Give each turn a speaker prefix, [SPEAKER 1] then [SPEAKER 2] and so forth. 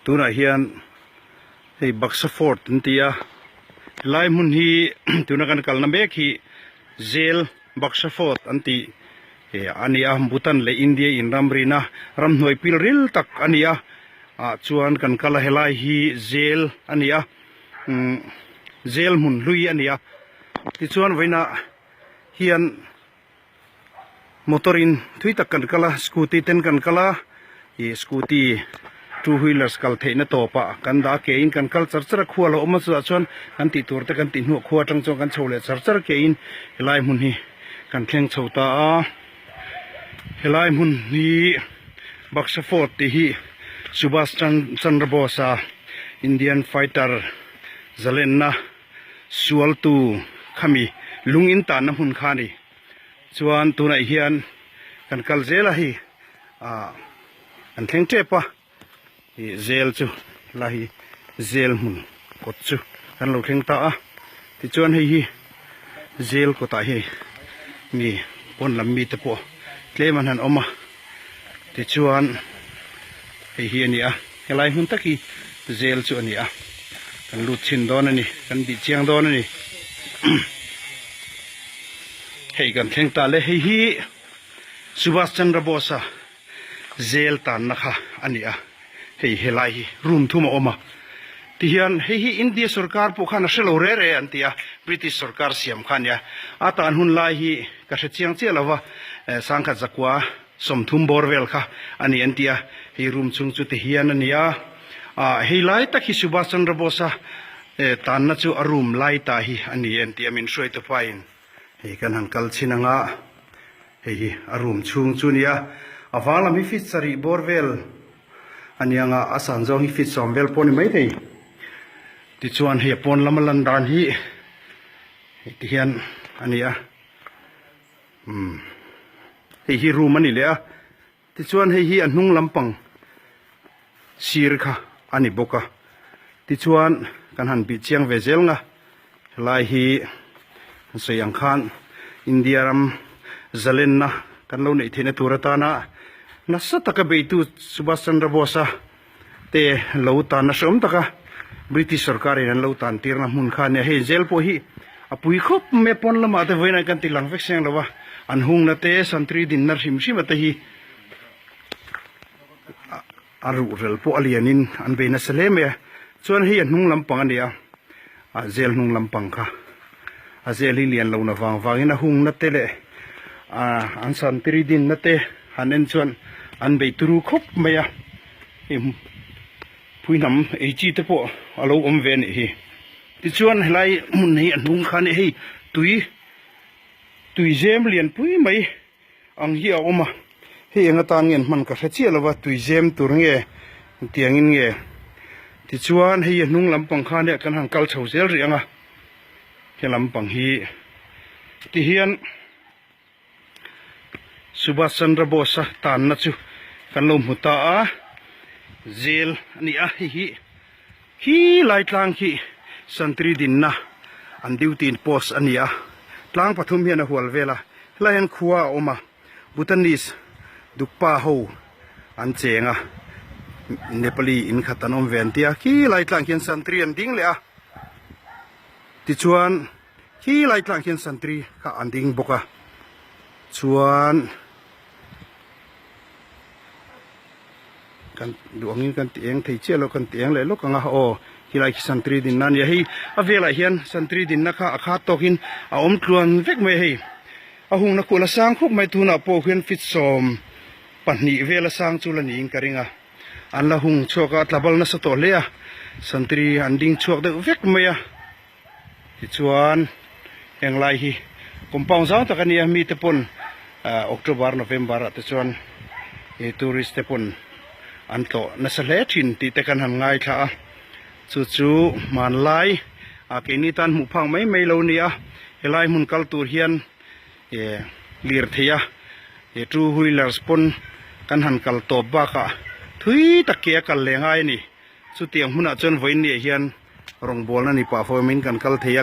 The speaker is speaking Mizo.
[SPEAKER 1] Tunah hian hei Baksa Fort an ti a, helai hmun hi tuna kan kalna mek hi Zel Baksa Fort an tih a ni a, Bhutan leh India inramrina ramhnuai pil ril tak a ni a, ah chuan kan kal a helai hi Zel a ni a, umm Zel hmun hlui a ni a, tichuan vawiinah hian. Motor in thui tak kan kal a scooty ten kan kal a ih scooty two wheelers kal theih na tawp ah kan dah a ke in kan kal char char a khua lo awm a chutah chuan kan tih tur te kan tih hnuah khua atang chuan kan chho leh char char ke in helai hmun hi kan thleng chho ta a helai hmun hi Baksa Fort tih hi Subhas Chandra Bose a Indian fighter zalenna sualtu khami lung in tanna hmun kha a ni. Chuan tunah hian kan kal zel a hei ah an thleng tep a ih zel chu helai hi zel hmun kawt chu kan lo thleng ta a tichuan hei hi zel kawtah hei mi pawn lam mite pawh tlem an han awm a tichuan hei hi a ni a helai hmun tak hi zel chu a ni a kan lut chhin dawn a ni kan bih chiang dawn a ni. Hei kan thleng ta le hei hi Subhas Chandra Bose-a zel tanna kha a ni a, hei helai hi room thum a awm a, tihian hei hi India sorkar pawh khan a hre lo re re an ti a, British sorkar siam kha a ni a, a tan hun lai hi ka hre chiang chiah lo va, sangkhat zakua 30 bawr vel kha a ni an ti a, hei room chhung chu tihian a ni a, ah hei lai tak hi Subhas Chandra Bose-a tanna chu a room lai ta hi a ni an ti a, min hruai tupain. Hei kan han kal chhin anga hei hi a room chhung chu a ni a, a vang lam hi feet sarih bawr vel a ni anga a san zawng hi feet 10 vel pawh a ni maithei. Tichuan hei a pawn lama lan dan hi hei ti hian a ni a, umm hei hi room a ni leh a. Tichuan hei hi a hnung lampang sir kha a ni bawk a, tichuan kan han bih chiang ve zel nga, helai hi an sawi ang khan India ram zalenna kan lo neih theihna tur atana nasa taka beitu Subhas Chandra Bose-a te lo tanna hreawm taka British sorkarin an lo tan tirna hmun kha a nia. Hei zel pawh hi a pui khawp mai a, pawn lamah te vawiin kan ti lang vek seng lo a, an hungna te santri dinna hrim hrim a te hi a ruhrel pawh a lianin an bei nasa hle mai a. Chuan hei a hnung lampang a ni a, a zel hnung lampang kha a zel hi lian lo na vang vangin a hungna te leh an santri dinna te han en chuan an bei turu khawp mai a. Hei pui hnam ei chi te pawh a lo awm ve a nih hi. Tichuan helai hmun hi a hnung khan hei tui tui zem lian pui mai ang hi a awm a. Hei eng atan nge an hman ka hre chiah lo va, tui zem tur nge tiangin nge. Tichuan hei a hnung lampang khan kan han kal chho zel rih ang a, he lampang hi tihian. Subhas Chandra Bose-a tanna chu kan lo hmu ta a, zel a ni a, hei hi khi lai tlang khi santri dinna an duty in post a ni a, tlang pathum hian a hual vel a, helai hian khua a awm a, Bhutanese Dukpa ho an cheng a, Nepali in khat an awm ve an ti a, khi lai tlang khian santri an ding leh a, tichuan. Khi lai tlang hian santri kha an ding bawk a, chuan kan duh angin kan ti eng thei chiah lo kan ti eng leh lawk ang a aw khilai khi santri dinna a ni a hei a velah hian santri dinna kha a khat tawkin a awm tluan vek mai a hei a hungna khuh la sang khawp mai tunah pawh hian feet 12 vela sang chu la niin ka ring a an la hung chhuak a tla bal nasa tawh hle a santri an ding chhuak deuh vek mai a. Tichuan heng lai hi compound zau tak a nia mite pawn October November ah te chuan ih tourist te pawn an tlawh nasa hle thin tih te kan han ngaithla a chu chu hmanlai ah keini tan hmuh phak mai mai lo nia helai hmun kal tur hian ih lirthei a ih two wheelers pawn kan han kal tawp bakah thui tak ke a kal leh ngai a ni chutiang hmunah chuan vawiin ni ah hian. Rawngbawlna ni pah fawmin kan kal thei a.